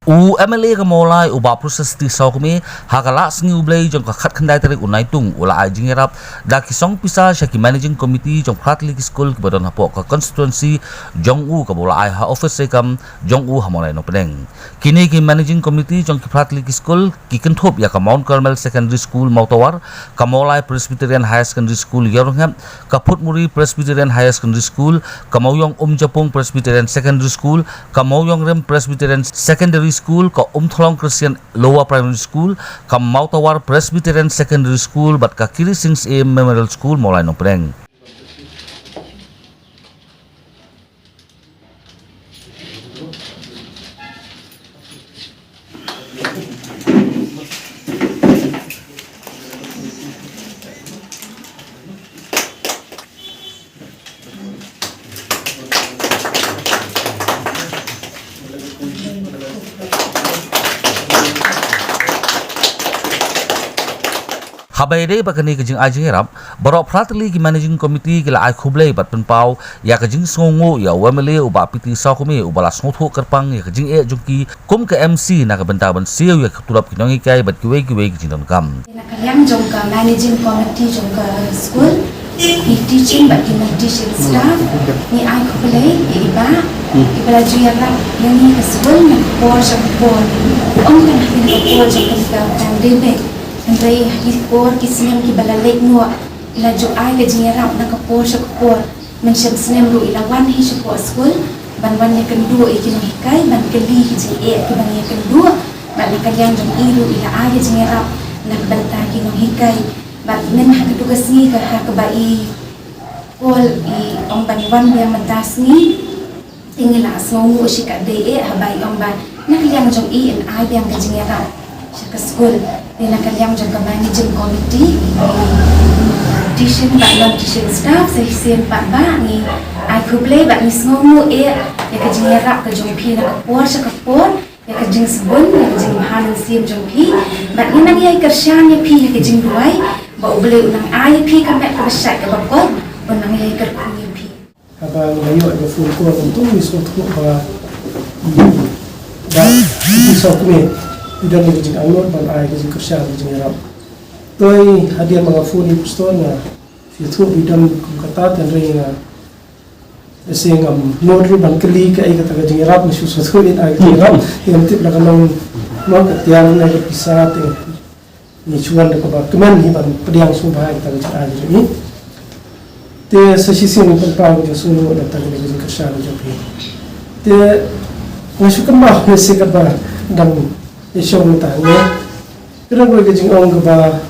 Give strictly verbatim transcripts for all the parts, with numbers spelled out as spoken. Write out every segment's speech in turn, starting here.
U M L A ka Mawlai u Bah Precious T Sawkmie ha ka lad sngi U Blei jong ka khatkhyndai tarik u Naitung u la ai jingïarap da ki song pisa sha ki Managing Committee jong phra tylli ki skul kiba don hapoh ka constituency jong u, kaba u la ai ha office treikam jong u ha Mawlai Nongpdeng. Kine ki Managing Committee jong ki phra tylli ki skul ki kynthup ïa ka Mount Carmel Secondary School Mawtawar, ka Mawlai Presbyterian Higher Secondary School Yarnghet, ka Phutmuri Presbyterian Higher Secondary School, ka Mawiong Umjapung Presbyterian Secondary School, ka Mawiong Rim Presbyterian Secondary School, ka Umthlong Christian Lower Primary School, ka Mawtawar Presbyterian Secondary School bad ka Kiri Singh Syiem Memorial School Mawlai Nongpdeng. Haba ïadei bad kane ka jingai jingïarap, baroh phra tylli ki Managing Committee ki la ai khublei bad pynpaw ïa ka jingsngewnguh ïa u M L A u Bah P T Sawkmie uba la sngewthuh kyrpang ïa ka jingeh jong ki kum ka M C na ka bynta ban siew ïa ka tulop ki nonghikai bad kiwei kiwei ki jingdonkam. Na ka liang jong ka Managing Committee jong ka skul, ki teaching bad ki non teaching staff, ngi ai khublei ïa i Bah iba la ju ïarap ïa ngi ka skul na ka por sha ka por. Ym tang ha kane ka por jong ka pandemic, hynrei ha ki por ki snem kiba la leit noh, i la ju ai ka jingïarap na ka por sha ka por. Mynshem snem ruh i la wan hi shapoh skul ban wan ïakynduh ïa ki nonghikai, ban kylli ki jingeh kiba ngi ïakynduh. Bad na ka liang jong i ruh i la ai ka jingïarap na ka bynta ki nonghikai. Bad mynta ha kato ka sngi ka, ha kaba i call, i ong ban wan biang mynta sngi, te ngi la sngewnguh shikatdei eh haba i ong ba na ka liang jong i yn ai biang ka jingïarap sha ka skul. Te na ka liang jong ka Managing Committee, teaching bad non teaching staff, sa shisien pat Bah, ngi ai khublei bad ngi sngewnguh eh ïa ka jingïarap ka jong phi na ka por sha ka por, ïa ka jingsbun, ïa ka jingbha mynsiem jong phi. Bad ngi nang ïai kyrshan ïa phi ïa ka jingduwai ba U Blei u nang ai ïa phi ka met kaba shait kaba kot, u nang ïai kyrkhu ïa phi. Haba nga la ïoh ïa ka phone call kumto, ngi sngewthuh ba, mm, ba i Sawkmie i don ïa ka jingangnud ban ai ka jingkyrshan, ka jingïarap. Te hadien ba nga phone ïa i Pastor, nga sngewthuh ba i don kum kata, hynrei nga, ïa, ngam nud ruh ban kylli kaei kata ka jingïarap, nga shu sngewthuh in ai ka jingïarap. Ngam tip la ka long, long ka tiar ne ka pisa, te ngi shu wan da kaba kmen hi ban pdiang sngewbha ïa kata ka jingai jong i. Te sa shisien ngi pynpaw ka jingsngewnguh na kata ka jingkyrshan jong phi. Te nga shu kynmaw ïa ka kaba dang ïashong mynta hangne. Ka dang wei ka jingong kaba,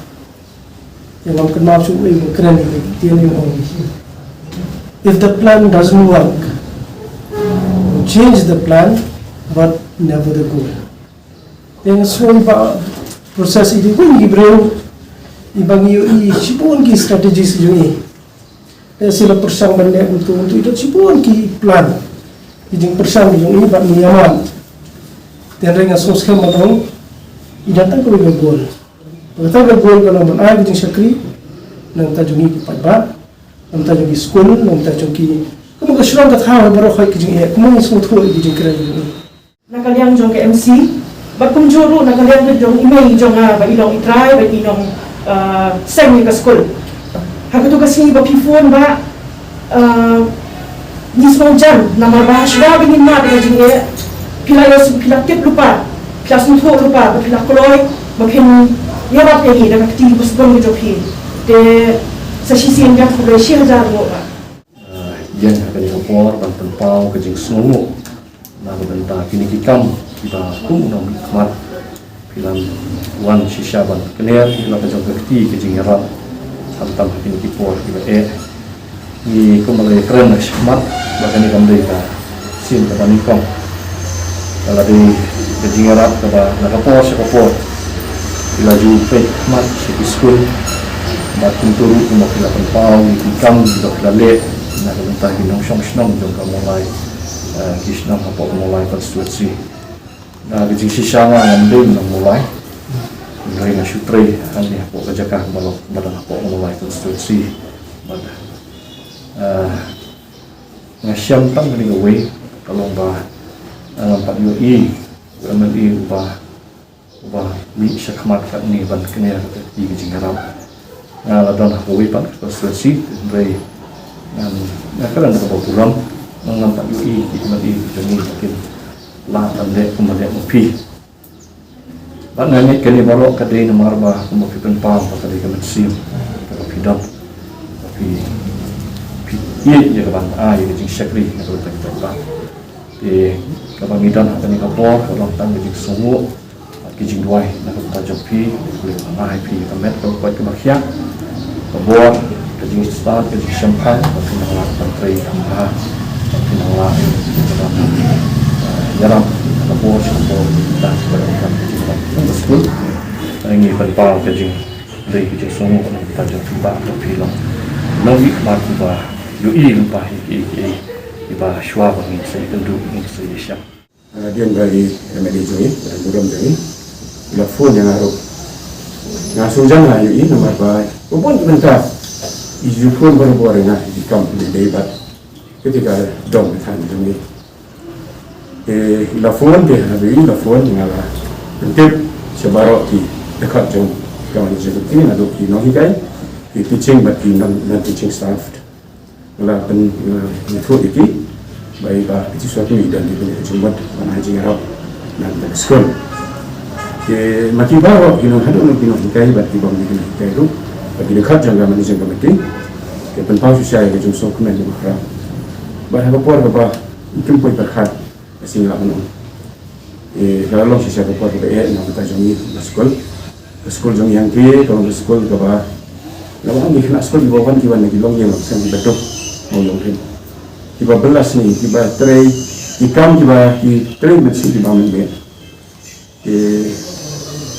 ïa, ngam kynmaw shuh, eh, ba kren ïa ka ktien, ïa, ong, "If the plan doesn't work, change the plan, but never the goal." Te nga sngew ba process i dei kum ki briew iba ngi ïohi shibun ki strategies jong i. Te shisha la pyrshang ban leh kumto kumto, i don shibun ki plan, ki jingpyrshang jong i bad ngi ïa mad. Te hynrei nga sngewskhem ba dang i don tang kawei ka goal. Kata ka goal ka long ban ai ka jingshakri na ka bynta jong ki paidbah, na ka bynta jong ki skul, na ka bynta jong ki, kumno ka shrong ka thaw, baroh hi ki jingeh, kumno ngi sngewthuh ïa ki jingkren jong i. Na ka liang jong ka M C, bad kumjuh ruh na ka liang ka jong i mei jong nga, ba i long i trai, ba i long, ah, seng ïa ka skul. Ha kato ka sngi ba phi phone ba, ah, ngi sngewjan, namar ba shuwa ba ngin mad ïa ka jingeh, phi la ïoh, phi la tip lypa, phi la sngewthuh lypa, ba phi la kloi ba phin ïarap ïa ngi da ka kti ba sbun ka jong phi. Te sa shisien nga khublei shi hajar nguh ba. Ah, ïa kane ka por ban pynpaw ka jingsngewnguh na ka bynta kine ki kam kiba kum u nongmihkhmat phi la wan shisha ban kner ïa la ka jong ka kti ka jingïarap, khamtam ha kine ki por kiba eh. Ngi kumba la ïakren ha shakhmat ba kane kam dei ka sien kaba nyngkong. Ka la dei ka jingïarap kaba na ka por sha ka por phi la ju peit khmat sha ki skul. Bad kumta ruh kumba phi la pynpaw ïa ki kam kiba phi la leh na ka bynta ki nongshong shnong jong ka Mawlai, eh, ki shnong hapoh ka Mawlai constituency. Na ka jingshisha nga ngam dei nong Mawlai. Hynrei nga shu trei hangne hapoh ka jaka ba long, ba dang hapoh ka Mawlai constituency. Bad, eh, nga shem tang kane kawei, ka long ba, eh, ngam pat ïohi, eh, Mynta uba uba mih shakhmat katne ban kane ka jingïarap. Nga la don ha kawei pat ka constituency, hynrei ngan, nga kren kaba burom, ngan pat ïohi ki kmie ki jong ngi ba kin lah ban leh kumba leh ma phi. Bad nga ngeit kane baroh ka dei namar ba kumba phi pynpaw ba ka dei ka mynsiem kaba phi don, ba phi, phi ïeit ïa ka ban ai ïa ka jingshakri na ka bynta ki paidbah. Te kaba ngi don ha kane ka por ka long tang ka jingsngewnguh bad ki jingduwai na ka bynta jong phi. Khublei nga ai phi ka met kaba koit kaba khiah, ka bor, ka jingstad, ka jingshemphang, ba phin nang lah ban trei kham bha, ba phin nang lah ban ïarap ka bor sha ka bor, ka bor ka jingstad, ka jingstad ka skul. Ngi pynpaw ka jingdei ka jingsngewnguh na ka bynta jong phi ba phi long nongmihkhmat uba ïohi lyngba ïa kiei kiei kiba shuwa ba ngin sa ïakynduh, ngin sa ïashem. Hadien ba i M L A jong ngi, i burom jong ngi, i la phone ïa nga ruh. Nga sngewjam nga ïohi namar ba, ba bun ki bynta i ju phone barabor ïa nga, i kam i dei bad kata ka dong ka thaiñ jong ngi. Te i la phone, te haba i la phone nga la pyntip sha baroh ki dkhot jong ka manager committee, naduh ki nonghikai, ki teaching bad ki non, non teaching staff. Nga la pyn, nga la ïathuh ïa ki ba i Bah Pitish Sohtun i don ki jingmut ban ai jingïarap na ka skul. Te ma ki baroh ki nong, haduh ki nonghikai bad ki bym dei ki nonghikai ruh, bad ki dkhot jong ka managing committee, ki pynpaw shisha ïa ka jingsngewkmen kaba khraw. Bad ha ka por kaba kim poi pyrkhat, ka sngi la ban ong, eh, ka la long shisha ka por kaba eh na ka bynta jong ngi na skul. Ka skul jong ngi hangtei ka long ka skul kaba, la ong, ki khynnah skul kiba wan, ki wan na ki longïing longsem kiba duk mawïong rim, kiba bylla sngi, kiba trei ki kam, kiba ki trei mynsiem, kiba mynmiet. Te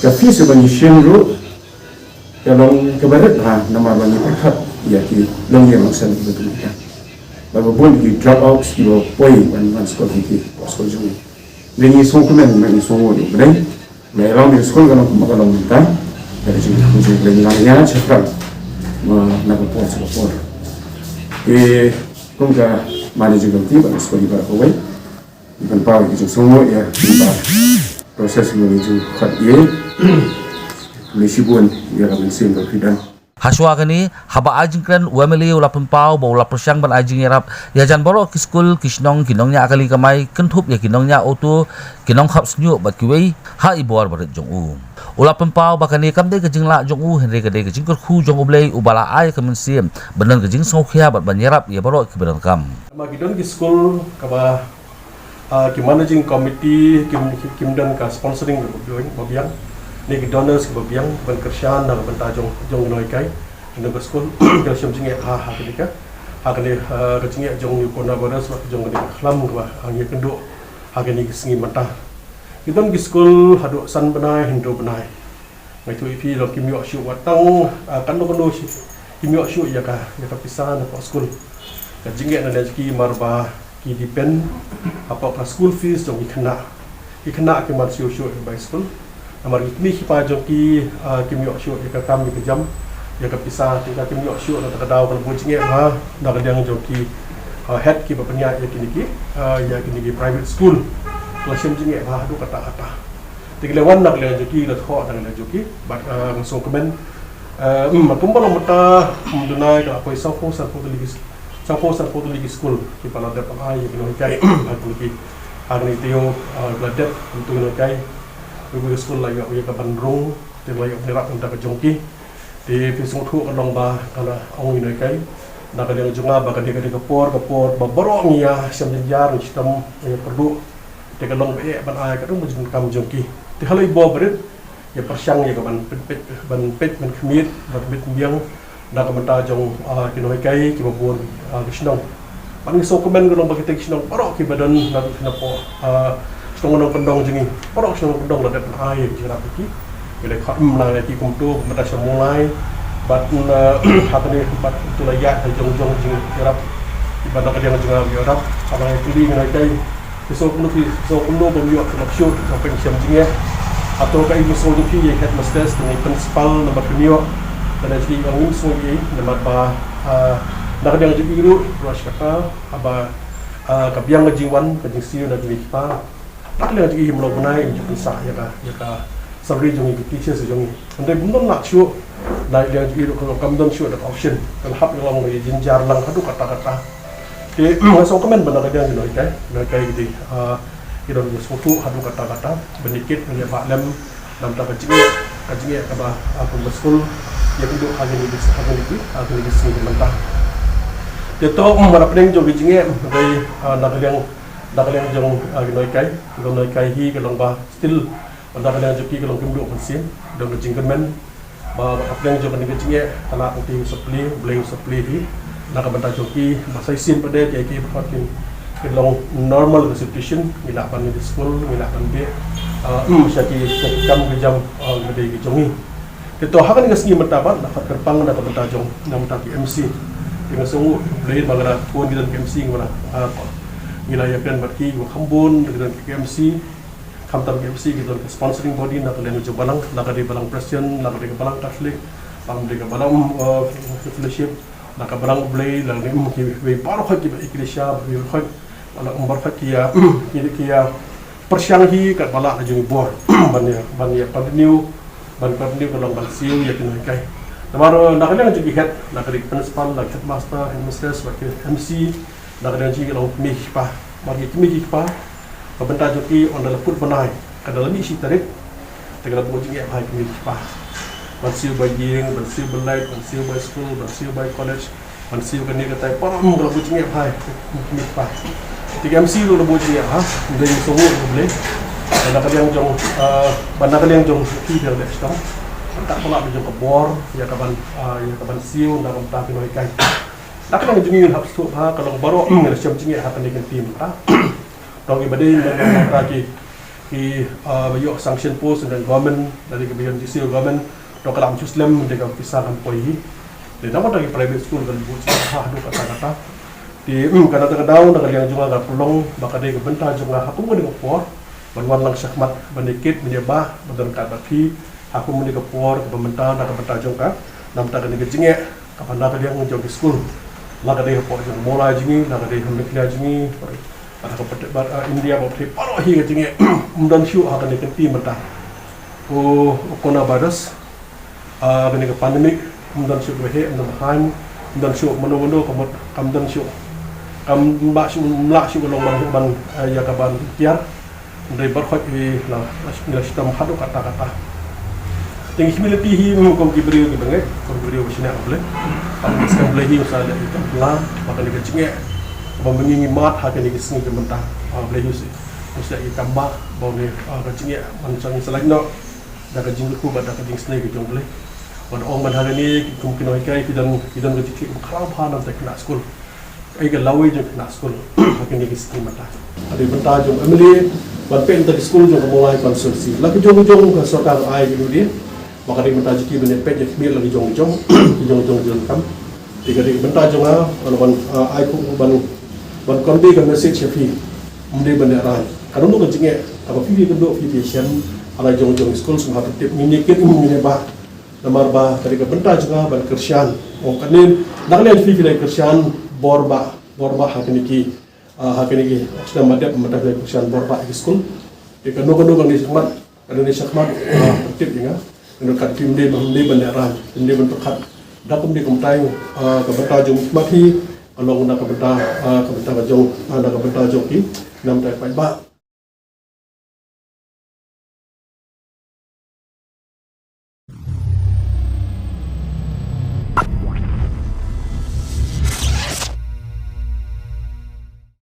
ka fees ba ngi shim ruh ka long kaba rit bha namar ba ngi pyrkhat ïa ki longïing longsem kiba duk. Bad ba bun ki dropouts kiba poi ban wan skul hangtei, skul jong ngi. Ngi sngewkmen, ngi sngewkmen. Ngi long, ngi skul ka long kumba ka long mynta. Ka dei jingkhuslai jong ngi, ngi ïa shaphrang na ka por sha ka por. Te kum ka managing committee bad ka skul i baroh kawei, ngi pynpaw ïa ka jingsngewnguh ïa ki ba process ba ngi ju khot ïa. Khublei shibun ïa ka mynsiem kaba phi don. Hashuwa kane, haba ai jingkren, u M L A u la pynpaw ba u la pyrshang ban ai jingïarap ïa jan baroh ki skul, ki shnong, ki nongñiah kali kamai, kynthup ïa ki nongñiah auto, ki nongkhap shñiuh bad kiwei ha i bor barit jong u. U la pynpaw ba kane kam dei ka jinglah jong u, hynrei ka dei ka jingkyrkhu jong U Blei uba la ai ka mynsiem ban don ka jingsngewkhia bad ban ïarap ïa baroh kiba donkam. Namar ki don ki skul kaba, ah, ki managing committee kim, kim don ka sponsoring ba biang, ba biang, ne ki donors ba biang ban kyrshan na ka bynta jong, jong ki nonghikai, jong ka skul. Ki la shem jingeh ha, ha kane ka, ha kane, ah, ka jingeh jong u coronavirus bad jong kane ka khlam kaba, ah, ngi ïakynduh ha kine ki sngi mynta. Ki don ki skul haduh san bnai, hynriew bnai. Nga ïathuh ïa phi, long kim ïoh shuh wat tang, ah, kano kano shuh, kim ïoh shuh ïa ka, ïa ka pisa na ka skul. Ka jingeh na ne ki mar ba ki depend hapoh ka school fees jong ki khynnah. Ki khynnah kim wan shuh shuh ïa ka bai skul. Namar ki kmie ki kpa jong ki, ah, kim ïoh shuh ïa ka kam ïa ka jam, ïa ka pisa, te ka kim ïoh shuh, na kata ka daw ka la bun jingeh bha na ka liang jong ki, ah, head kiba pynïaid ïa kine ki, ah, ïa kine ki private school. Ka la shem jingeh bha haduh katta katta. Te ki la wan na ka liang jong ki, la thoh na ka liang jong ki, bad, eh, nga sngewkmen, eh, mm, kumba long mynta, mm, duna ka la poi sanphew, sanphew tylli ki, sanphew, sanphew tylli ki skul kiba la dep ban ai ïa ki nonghikai ha kine ki, ha kine ki taïew, eh, ba la dep, kumto ki nonghikai. Kiwei ki skul la ïoh ïa ka ban rung, te la ïoh ban ïarap na ka bynta ka jong ki. Te phi sngewthuh ka long ba ka la ong ïa ki nonghikai na ka liang jong nga ba ka dei, ka dei ka por, ka por ba baroh ngi ïa shem jynjar, ngi shitom, ngi ïa kyrduh. Te ka long ba eh ban ai ka dei ka jingdonkam jong ki. Te halor i bor barit, ïa pyrshang ïa ka ban peit, peit, ban peit, ban khmied, ban khmied biang na ka bynta jong, ah, ki nonghikai kiba bun, ah, ki shnong. Bad ngi sngewkmen ka long ba kita ki shnong baroh kiba don na, na poh, ah, shnong nongkyndong jong ngi, baroh shnong nongkyndong la dep ban ai ïa ki jingïarap ïa ki. Ki la khot, mm, na ïa ki kumto, mynta sha Mawlai. Bad, mm, ah, ha kane bad to la ïaid ha jong jong jingïarap kiba na ka liang jong nga ïarap. Haba ngi kylli ngi nonghikai, phi sngew kumno, phi sngew kumno ba ym ïoh, phi ïoh shuh, ba phin shem jingeh. Hato ka imsngew jong phi ïa headmistress, kane principal, namar phin ïoh, kane jong ngi ym sngew ïa, namar ba, ah, na ka liang jong ngi ruh, ruh shi katta, haba, ah, ka biang ka jingwan, ka jingsiew na ki kmie ki kpa. Ka liang jong i mlo bnai im ju pynsah ïa ka, ïa ka salary jong i, ki teachers jong i. Hynrei bym don lah shuh. Na liang jong i ruh kam don shuh da ka option. Kan hap ïa long ïa jynjar lang haduh katta katta. Te nga sngewkmen ba na ka liang jong i Nonghikai, Nonghikai ki dei, ah, ki don ki sngewthuh haduh katta katta. Ban ïa kit ban ïa bah lem namar ka jingeh, ka jingeh kaba, ah, kumba skul ïa kynduh ha kine ki, ha kine ki, ha kine ki sngi ki mynta. Te to, mm, marapdeng jong ki jingeh, dei, ah, na ka liang, na ka liang jong, ah, ki Nonghikai, ki Nonghikai hi ka long ba still, na ka liang jong ki ka long kim duh mynsiem, dang ka jingkyrmen ba, ba hapdeng jong kane ka jingeh ka lah ka ti u sa plie, Blei u sa plie hi. Na ka bynta jong ki, ba sa shisien pat de ki, ki ba kin, kin long normal ka situation, ngi lah ban ïa skul, ngi lah ban beh, ah, mm, sha ki, sha ki kam ki jam, ah, ba dei ki jong ngi. Te to ha kane ka sngi mynta pat la pat kyrpang na ka bynta jong, na ka bynta ki M C. Te nga sngew Blei ba nga la bun ki don ki M C, nga la, ah, ngi la ïakren bad ki, ki kham bun ki don ki M C. Khamtam ki M C ki don ka sponsoring body, na ka liang jong balang, na ka dei balang Protestant, na ka dei ka balang Catholic, na ka dei ka balang, uh, fellowship, na ka balang U Blei, na ka dei, mm, kiwei baroh ki ba ecclesia, kiwei baroh, balang baroh ki ïa, ki, ki ïa pyrshang hi katba lah ka jong i bor ban ïa, ban ïa continue, ban continue ka long ban siew ïa ki Nonghikai. Namar, uh, na ka liang jong ki head, na ka dei principal, na ka headmaster, headmistress, bad ki M C, na ka liang jong ki long kmie ki kpa, bad ki kmie ki kpa, ka bynta jong ki ynda la put bnai, ka da la mih shi tarik, te ka la buh jingeh bha ïa ki kmie ki kpa. Ban siew bai ïing, ban siew bai lait, ban siew bai skul, ban siew bai college, ban siew kane katai, para, mm, ka la buh jingeh bha ïa ki kmie ki kpa. Te ki M C ruh la buh jingeh bha, ym dei ïa u sngewbha U Blei. Ba na ka liang jong, ah, ba na ka liang jong phi phi leh shitom. Ban kat palat jong ka bor ïa ka ban, ah, ïa ka ban siew na ka bynta ki Nonghikai. Na ka liang jong ngi hap sngewthuh bha, ka long baroh, mm, ngi la shem jingeh ha kane ka kynti mynta. Tang ki ba dei mynta ki, ki, ah, ba ïoh sanction post na government, na ka ba ïoh J C government, to ka lam ju slem, dei ka pisa kan poi hi. Dei namar ta ki private school kan buh ha haduh katta katta. Te, mm, ka na ka daw na ka liang jong nga ka pynlong ba ka dei ka bynta jong nga ha kum kane ka por ban wan lang shakhmat, ban ïa kit, ban ïa bah, ban don kat bad phi ha kum kane ka por kaba mynta na ka bynta jong ka, namar ta kane ka jingeh kaba na ka liang jong ki skul. La ka dei hapoh jong ka Mawlai jong ngi, la ka dei ha Meghalaya jong ngi, bad ha ka pyrthei, bad, ah, India, bad pyrthei baroh hi ka jingeh. Ym don shuh ha kane ka kynti mynta. U, u coronavirus, ah, kane ka pandemic, ym don shuh ba heh, ym don ba haiñ, ym don shuh mano mano, ka mut kam don shuh, kam lah shuh, ym lah shuh ka long ban, ban, ah, ïa ka ban tiar. Hynrei baroh hi la, la, la shitom haduh katta katta. Te ngi humility hi, mm, kum ki briew ki bangeit, kum ki briew ba shaniah ha U Blei. Bad ngi skhem Blei hi u sa leh ïa ka pla, ba kane ka jingeh ba ma ngi ngi mad ha kane ka sngi ka mynta. Ah, Blei hi u sa, u sa ïa ka ma, ba une, ah, ka jingeh ban sa ngi sa lait noh da ka jingkyrkhu bad da ka jingsnei ka jong U Blei. Bad ong ban ha kane, kum ki Nonghikai ki don, ki don ka jingkyrkhu ba khraw bha na ka bynta ki khynnah skul. Ai ka lawei jong ki khynnah skul ha kine ki sngi mynta. Ka dei bynta jong M L A ban peit ïa ki skul jong ka Mawlai constituency. La ka jong jong ka sorkar ai ki lade, ba ka dei bynta jong ki ban peit ïa ki khmih la ki jong jong, ki jong jong jong kam. Te ka dei bynta jong nga ban, ban, ah, ai ko ban, ban convey ka message ïa phi. Ym dei ban ïa rai. Ka don ka jingeh, kaba phi phi kynduh phi phi shem, la jong jong skul sngewbha tip ngin ïa kit ngin ïa bah. Namar ba ka dei ka bynta jong nga ban kyrshan. O kane, na kane phi phi dei kyrshan bor bah, bor bah ha kine ki, ah, ha kine ki, sdang ba dep mynta dei kyrshan bor bah ki skul. Te kano kano kane shakhmat, kane shakhmat, ah, tip ïa nga. Kano kat phi ym dei, ym dei ban ïa rai, ym dei ban pyrkhat. Da kum dei kumtai, ah, ka bynta jong khmat hi, ka long na ka bynta, ah, ka bynta ka jong, ah, na ka bynta jong ki, namar ta paidbah.